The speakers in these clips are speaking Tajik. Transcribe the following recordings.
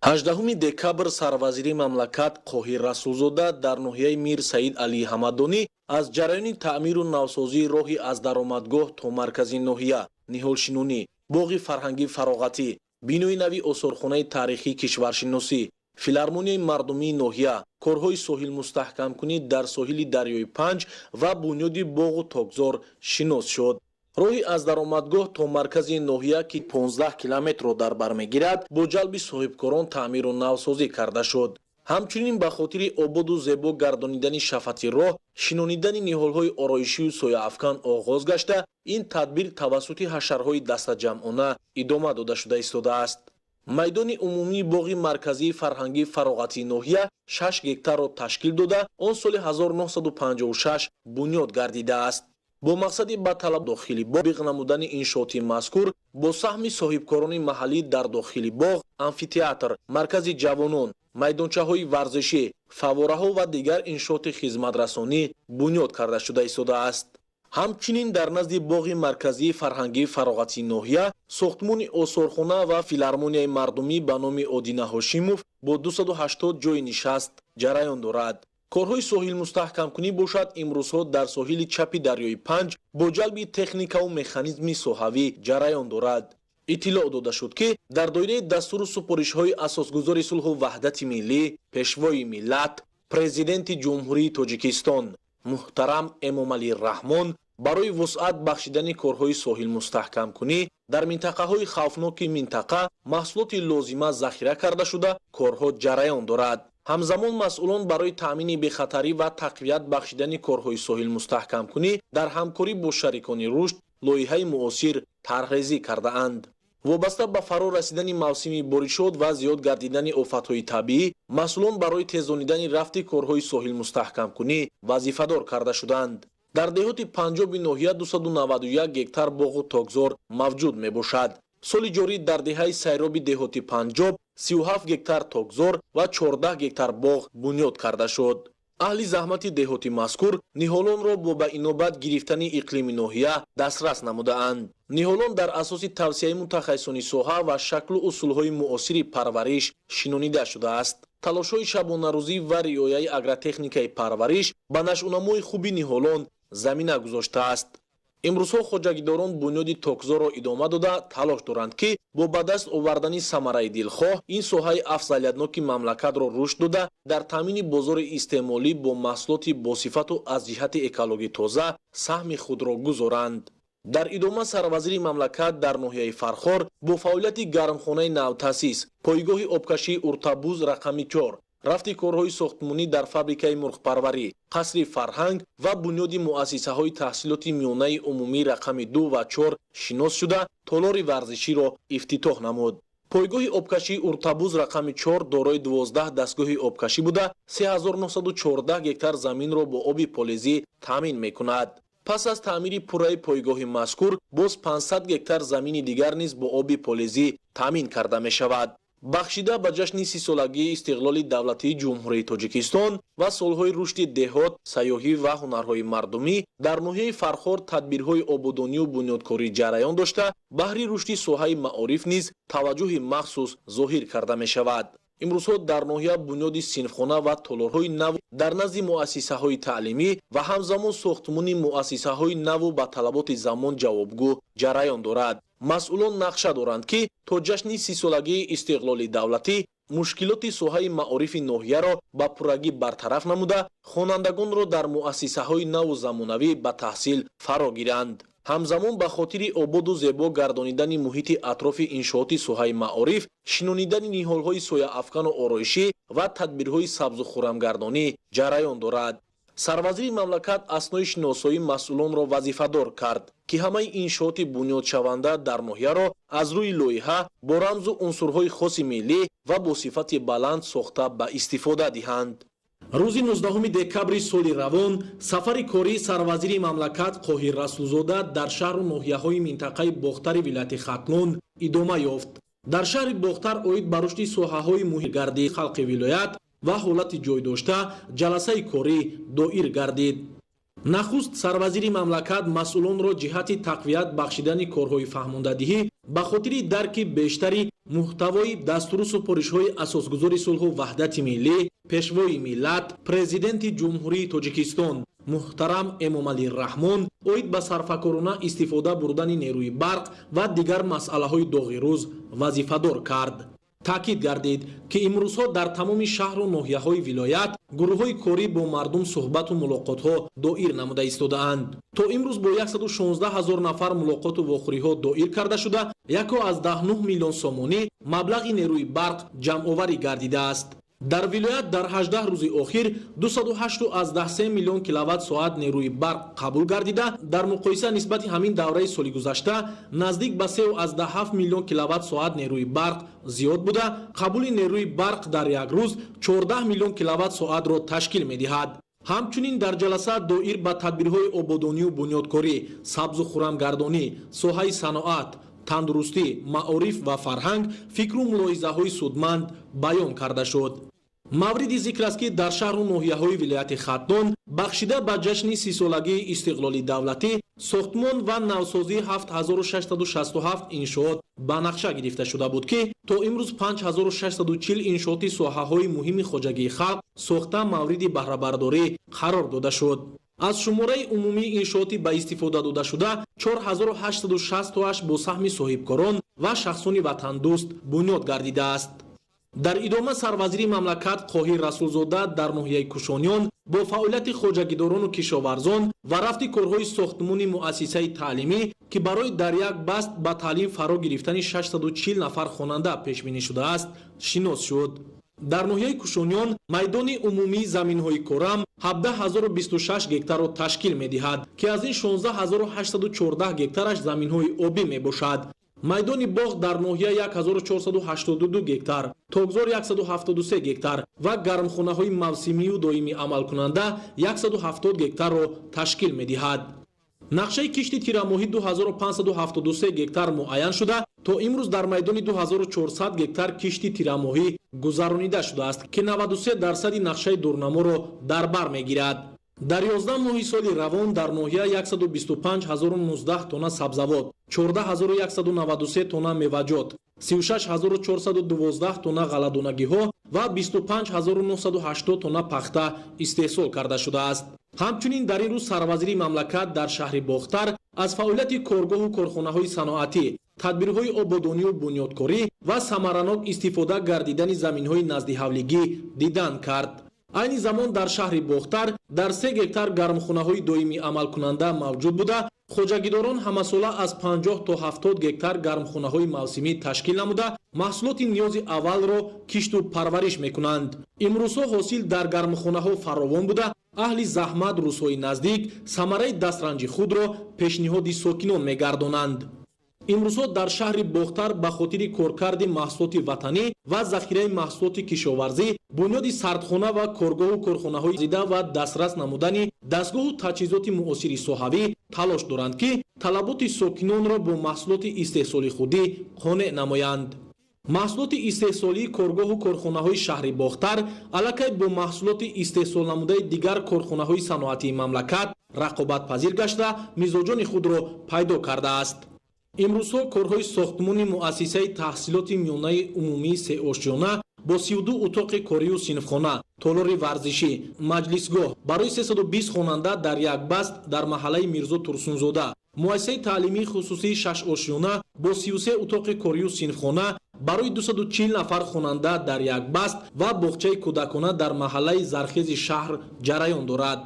18 декабр сарвазири мамлакат Қоҳир Расулзода дар ноҳияи Мир Саид Алии Ҳамадонӣ аз ҷараёни таъмиру навсозии роҳи аз даромадгоҳ то маркази ноҳия, ниҳолшинонӣ, боғи фарҳангӣ фароғатӣ, бинои нави осорхонаи таърихии кишваршиносӣ, филармонияи мардумии ноҳия, корҳои соҳилмустаҳкамкунӣ дар соҳили дарёи Панҷ ва бунёди боғу токзор шинос шуд. Роҳи аз даромадгоҳ то маркази ноҳия, ки 15 километрро дар бар мегирад, бо ҷалби соҳибкорон таъмиру навсозӣ карда шуд. Ҳамчунин ба хотири ободу зебо гардонидани шафати роҳ, шинонидани ниҳолҳои ороишию сояафкан оғоз гашта, ин тадбир тавассути ҳашарҳои дастаҷамъона идома дода шуда истодааст. Майдони умумии боғи марказии фарҳангии фароғатии ноҳия 6 гектарро ташкил дода, он соли 1956 бунёд гардидааст. Бо мақсади ба талаб дохили боғ намудани иншооти мазкур бо саҳми соҳибкорони маҳаллӣ дар дохили боғ амфитеатр, маркази ҷавонон, майдончаҳои варзишӣ, фаввораҳо ва дигар иншооти хизматрасонӣ бунёд карда шуда истодааст. Ҳамчунин дар назди боғи марказии фарҳангии фароғатии ноҳия сохтмони осорхона ва филармонияи мардумӣ ба номи Одина Ҳошимов бо 280 ҷойи нишаст ҷараён дорад. Корҳои соҳилмустаҳкамкунӣ бошад, имрӯзҳо дар соҳили чапи дарёи Панҷ бо ҷалби техникаву механизми соҳавӣ ҷараён дорад. Иттилоъ дода шуд, ки дар доираи дастуру супоришҳои асосгузори сулҳу ваҳдати миллӣ, пешвои миллат, президенти Ҷумҳурии Тоҷикистон муҳтарам Эмомалӣ Раҳмон барои вусъат бахшидани корҳои соҳилмустаҳкамкунӣ дар минтақаҳои хавфноки минтақа маҳсулоти лозима захира карда шуда, корҳо ҷараён дорад. Ҳамзамон масъулон барои таъмини бехатарӣ ва тақвият бахшидани корҳои соҳилмустаҳкамкунӣ дар ҳамкорӣ бо шарикони рушд лоиҳаи муосир тарҳрезӣ кардаанд. Вобаста ба фаро расидани мавсими боришот ва зиёд гардидани офатҳои табиӣ, масъулон барои тезонидани рафти корҳои соҳилмустаҳкамкунӣ вазифадор карда шуданд. Дар деҳоти Панҷоби ноҳия 291 гектар боғу токзор мавҷуд мебошад. Соли ҷорӣ дар деҳаи Сайроби деҳоти Панҷоб 37 гектар токзор ва 14 гектар боғ бунёд карда шуд. Аҳли заҳмати деҳоти мазкур ниҳолонро бо ба инобат гирифтани иқлими ноҳия дастрас намудаанд. Ниҳолон дар асоси тавсияи мутахассисони соҳа ва шаклу усулҳои муосири парвариш шинонида шудааст. Талошҳои шабонарӯзӣ ва риояи агротехникаи парвариш ба нашъунамои хуби ниҳолон замина гузоштааст. Имрӯзҳо хоҷагидорон бунёди токзорро идома дода, талош доранд, ки бо ба даст овардани самараи дилхоҳ ин соҳаи афзалиятноки мамлакатро рушд дода, дар таъмини бозори истеъмолӣ бо маҳсулоти босифату аз ҷиҳати экологӣ тоза саҳми худро гузоранд. Дар идома сарвазири мамлакат дар ноҳияи Фархор бо фаъолияти гармхонаи навтаъсис, пойгоҳи обкашии Уртабуз рақами 4, рафти корҳои сохтмонӣ дар фабрикаи мурғпарварӣ, қасри фарҳанг ва бунёди муассисаҳои таҳсилоти миёнаи умумӣ рақами 2 ва 4 шинос шуда, толори варзиширо ифтитоҳ намуд. Пойгоҳи обкашии Уртабуз рақами 4 дорои 12 дастгоҳи обкашӣ буда, 3914 гектар заминро бо оби полезӣ таъмин мекунад. Пас аз таъмири пурраи пойгоҳи мазкур боз 500 гектар замини дигар низ бо оби полезӣ таъмин карда мешавад. Бахшида ба ҷашни 30-солагии истиқлоли давлатии Ҷумҳурии Тоҷикистон ва солҳои рушди деҳот, сайёҳӣ ва ҳунарҳои мардумӣ дар ноҳияи Фархор тадбирҳои ободонию бунёдкорӣ ҷараён дошта, баҳри рушди соҳаи маориф низ таваҷҷӯҳи махсус зоҳир карда мешавад. Имрӯзҳо дар ноҳия бунёди синфхона ва толорҳои нав дар назди муассисаҳои таълимӣ ва ҳамзамон сохтмони муассисаҳои наву ба талаботи замон ҷавобгӯ ҷараён дорад. Масъулон нақша доранд, ки то ҷашни 30-солагии истиқлоли давлатӣ мушкилоти соҳаи маорифи ноҳияро ба пуррагӣ бартараф намуда, хонандагонро дар муассисаҳои наву замонавӣ ба таҳсил фаро гиранд. Ҳамзамон ба хотири ободу зебо гардонидани муҳити атрофи иншооти соҳаи маориф, шинонидани ниҳолҳои сояафкану ороишӣ ва тадбирҳои сабзу хуррамгардонӣ ҷараён дорад. Сарвазири мамлакат аснои шиносоӣ масъулонро вазифадор кард, ки ҳамаи иншооти бунёдшаванда дар ноҳияро аз рӯи лоиҳа бо рамзу унсурҳои хоси миллӣ ва бо сифати баланд сохта ба истифода диҳанд. Рӯзи 19 декабри соли равон сафари кории сарвазири мамлакат Қоҳир Расулзода дар шаҳру ноҳияҳои минтақаи Бохтари вилояти Хатлон идома ёфт. Дар шаҳри Бохтар оид ба рушди соҳаҳои муҳимгардии халқи вилоят ва ҳолати ҷой дошта ҷаласаи корӣ доир гардид. Нахуст сарвазири мамлакат масъулонро ҷиҳати тақвият бахшидани корҳои фаҳмондадиҳӣ Ба хотири дарки бештари муҳтавои дастуру супоришҳои асосгузори сулҳу ваҳдати миллӣ, пешвои миллат, президенти Ҷумҳурии Тоҷикистон муҳтарам Эмомалӣ Раҳмон оид ба сарфакорона истифода бурдани нерӯи барқ ва дигар масъалаҳои доғи рӯз вазифадор кард. Таъкид гардид, ки имрӯзҳо дар тамоми шаҳру ноҳияҳои вилоят гурӯҳҳои корӣ бо мардум суҳбату мулоқотҳо доир намуда истодаанд. То имрӯз бо 116 ҳазор нафар мулоқоту вохӯриҳо доир карда шуда, 1,9 миллион сомонӣ маблағи нерӯи барқ ҷамъоварӣ гардидааст. Дар вилоят дар 18 рӯзи охир 208,3 миллион киловатт-соат нерӯи барқ қабул гардида, дар муқоиса нисбати ҳамин давраи соли гузашта наздик ба 3,7 миллион киловатт-соат нерӯи барқ зиёд буда, қабули нерӯи барқ дар як рӯз 14 миллион киловатт-соатро ташкил медиҳад. Ҳамчунин дар ҷаласа доир ба тадбирҳои ободонию бунёдкорӣ, сабзу хурамгардонӣ, соҳаи саноат, тандурустӣ, маориф ва фарҳанг фикру мулоҳизаҳои судманд баён карда шуд. Мавриди зикр аст, ки дар шаҳру ноҳияҳои вилояти Хатлон бахшида ба ҷашни 30-солагии истиқлоли давлатӣ сохтмон ва навсозии 7667 иншоот ба нақша гирифта шуда буд, ки то имрӯз 5640 иншооти соҳаҳои муҳими хоҷагии халқ сохта мавриди баҳрабардорӣ қарор дода шуд. Аз шумораи умумии иншооти ба истифода додашуда 4868 бо саҳми соҳибкорон ва шахсони ватандӯст бунёд гардидааст. Дар идома сарвазири мамлакат Қоҳир Расулзода дар ноҳияи Кушониён бо фаъолияти хоҷагидорону кишоварзон ва рафти корҳои сохтмони муассисаи таълимӣ, ки барои дар як баст ба таълим фаро гирифтани 640 нафар хонанда пешбинӣ шудааст, шинос шуд. Дар ноҳияи Кушониён майдони умумии заминҳои корам 17026 гектарро ташкил медиҳад, ки аз ин 16814 гектараш заминҳои обӣ мебошад. Майдони боғ дар ноҳия 1482 гектар, токзор 173 гектар ва гармхонаҳои мавсимию доимӣ амалкунанда 170 гектарро ташкил медиҳад. Нақшаи кишти тирамоҳӣ 2573 гектар муайян шуда, то имрӯз дар майдони 2400 гектар кишти тирамоҳӣ гузаронида шудааст, ки 93% нақшаи дурнаморо дар бар мегирад. Дар 11 моҳи соли равон дар ноҳия 125019 тонна сабзавот, 14193 тонна меваҷот, 36412 тонна ғалладонагиҳо ва 25980 тонна пахта истеҳсол карда шудааст. Ҳамчунин дар ин рӯз сарвазири мамлакат дар шаҳри Бохтар аз фаъолияти коргоҳу корхонаҳои саноатӣ, тадбирҳои ободонию бунёдкорӣ ва самаранок истифода гардидани заминҳои наздиҳавлигӣ дидан кард. Айни замон дар шаҳри Бохтар дар 3 гектар гармхонаҳои доимӣ амалкунанда мавҷуд буда, хоҷагидорон ҳамасола аз 50 то 70 гектар гармхонаҳои мавсимӣ ташкил намуда, маҳсулоти ниёзи аввалро кишту парвариш мекунанд. Имрӯзҳо ҳосил дар гармхонаҳо фаровон буда, аҳли заҳмат рӯзҳои наздик самараи дастранҷи худро пешниҳоди сокинон мегардонанд. Имрӯзҳо дар шаҳри Бохтар ба хотири коркарди маҳсулоти ватанӣ ва захираи маҳсулоти кишоварзӣ, бунёди сардхона ва коргоҳу корхонаҳои зида ва дастрас намудани дастгоҳу таҷҳизоти муосири соҳавӣ талош доранд, ки талаботи сокинонро бо маҳсулоти истеҳсоли худӣ қонеъ намоянд. Маҳсулоти истеҳсолии коргоҳу корхонаҳои шаҳри Бохтар аллакай бо маҳсулоти истеҳсолнамудаи дигар корхонаҳои саноатии мамлакат рақобатпазир гашта, мизоҷони худро пайдо кардааст. Имрӯзҳо корҳои сохтмони муассисаи таҳсилоти миёнаи умумии сеошёна бо 32 утоқи корию синфхона, толори варзишӣ, маҷлисгоҳ барои 320 хонанда дар як баст дар маҳаллаи Мирзо Турсунзода, муассисаи таълимии хусусии шашошёна бо 33 утоқи корию синфхона барои 240 нафар хонанда дар як баст ва боғчаи кӯдакона дар маҳаллаи Зархези шаҳр ҷараён дорад.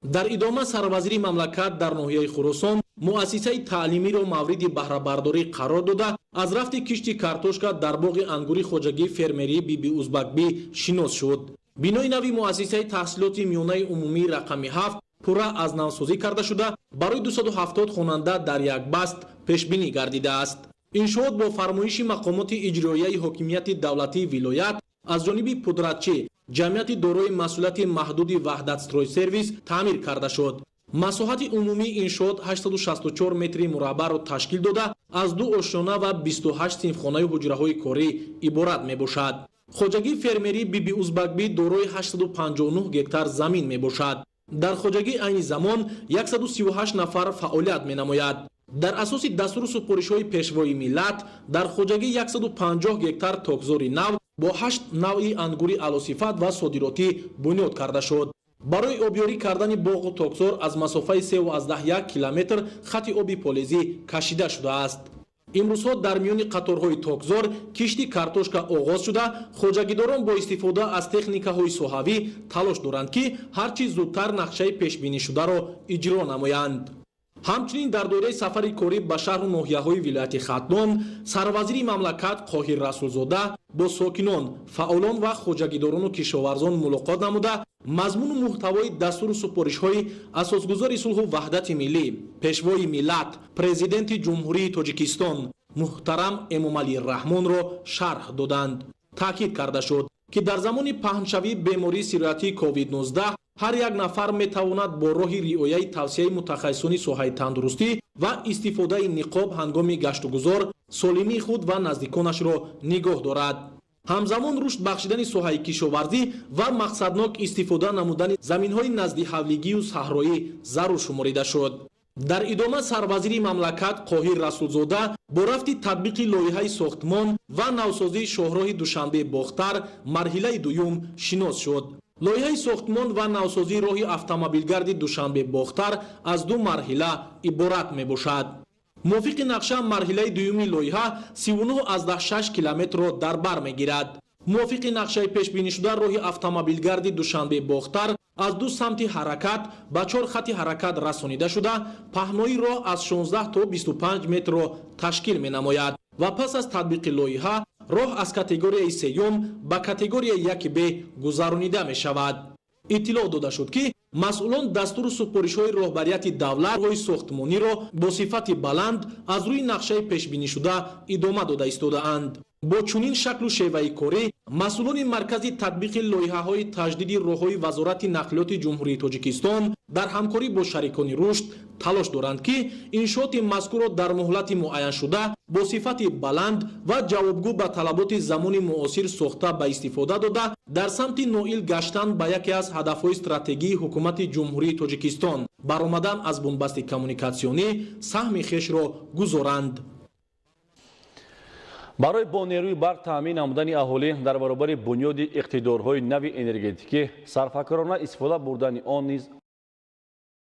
Дар идома сарвазири мамлакат дар ноҳияи Хуросон муассисаи таълимиро мавриди баҳрабардорӣ қарор дода, аз рафти кишти картошка дар боғи ангури хоҷагии фермерии Биби Узбакбӣ шинос шуд. Бинои нави муассисаи таҳсилоти миёнаи умумии рақами 7 пурра аз навсозӣ карда шуда, барои 270 хонанда дар як баст пешбинӣ гардидааст. Иншоот бо фармоиши мақомоти иҷроияи ҳокимияти давлатии вилоят аз ҷониби пудратчӣ ҷамъияти дорои масъулияти маҳдуди Ваҳдатстройсервис таъмир карда шуд. Масоҳати умумии иншоот 864 метри мураббаъро ташкил дода, аз 2 ошёна ва 28 синфхонаю ҳуҷраҳои корӣ иборат мебошад. Хоҷагии фермерии Биби Узбакбӣ дорои 859 гектар замин мебошад. Дар хоҷагӣ айни замон 138 нафар фаъолият менамояд. Дар асоси дастуру супоришҳои Пешвои миллат дар хоҷагӣ 150 гектар токзори нав бо 8 навъи ангури аълосифат ва содиротӣ бунёд карда шуд. Барои обёрӣ кардани боғу токзор аз масофаи 3,1 километр хати оби полезӣ кашида шудааст. Имрӯзҳо дар миёни қаторҳои токзор кишти картошка оғоз шуда, хоҷагидорон бо истифода аз техникаҳои соҳавӣ талош доранд, ки ҳарчи зудтар нақшаи пешбинишударо иҷро намоянд. Ҳамчунин дар доираи сафари корӣ ба шаҳру ноҳияҳои вилояти Хатлон сарвазири мамлакат Қоҳир Расулзода бо сокинон, фаъолон ва хоҷагидорону кишоварзон мулоқот намуда, мазмуну муҳтавои дастуру супоришҳои асосгузори сулҳу ваҳдати миллӣ, Пешвои миллат, Президенти Ҷумҳурии Тоҷикистон муҳтарам Эмомалӣ Раҳмонро шарҳ доданд. Таъкид карда шуд, ки дар замони паҳншавии бемории сироятии COVID-19 ҳар як нафар метавонад бо роҳи риояи тавсияи мутахассисони соҳаи тандурустӣ ва истифодаи ниқоб ҳангоми гаштугузор солимии худ ва наздиконашро нигоҳ дорад. Ҳамзамон рушд бахшидани соҳаи кишоварзӣ ва мақсаднок истифода намудани заминҳои наздиҳавлигию саҳроӣ зарур шуморида шуд. Дар идома сарвазири мамлакат Қоҳир Расулзода бо рафти татбиқи лоиҳаи сохтмон ва навсозии шоҳроҳи Душанбе-Бохтар марҳилаи дуюм шинос шуд. Лоиҳаи сохтмон ва навсозии роҳи автомобилгарди Душанбе-Бохтар аз ду марҳила иборат мебошад. Мувофиқи нақша, марҳилаи дуюми лоиҳа 39,6 километрро дар бар мегирад. Мувофиқи нақшаи пешбинишуда, роҳи автомобилгарди Душанбе-Бохтар аз ду самти ҳаракат ба чор хати ҳаракат расонида шуда, паҳнои роҳ аз 16 то 25 метрро ташкил менамояд ва пас аз татбиқи лоиҳа роҳ аз категорияи сеюм ба категорияи 1Б гузаронида мешавад. Иттилоъ дода шуд, ки масъулон дастуру супоришҳои роҳбарияти давлат роҳи сохтмониро бо сифати баланд аз рӯи нақшаи пешбинишуда идома дода истодаанд. Бо чунин шаклу шеваи корӣ масъулони маркази татбиқи лоиҳаҳои таҷдиди роҳҳои Вазорати нақлиёти Ҷумҳурии Тоҷикистон дар ҳамкорӣ бо шарикони рушд талош доранд, ки иншооти мазкурро дар муҳлати муайяншуда бо сифати баланд ва ҷавобгӯ ба талаботи замони муосир сохта ба истифода дода, дар самти ноил гаштан ба яке аз ҳадафҳои стратегии Ҳукумати Ҷумҳурии Тоҷикистон, баромадан аз бунбасти коммуникатсионӣ, саҳми хешро гузоранд. Барои бо нерӯи барқ таъмин намудани аҳолӣ дар баробари бунёди иқтидорҳои нави энергетикӣ сарфакорона истифода бурдани он низ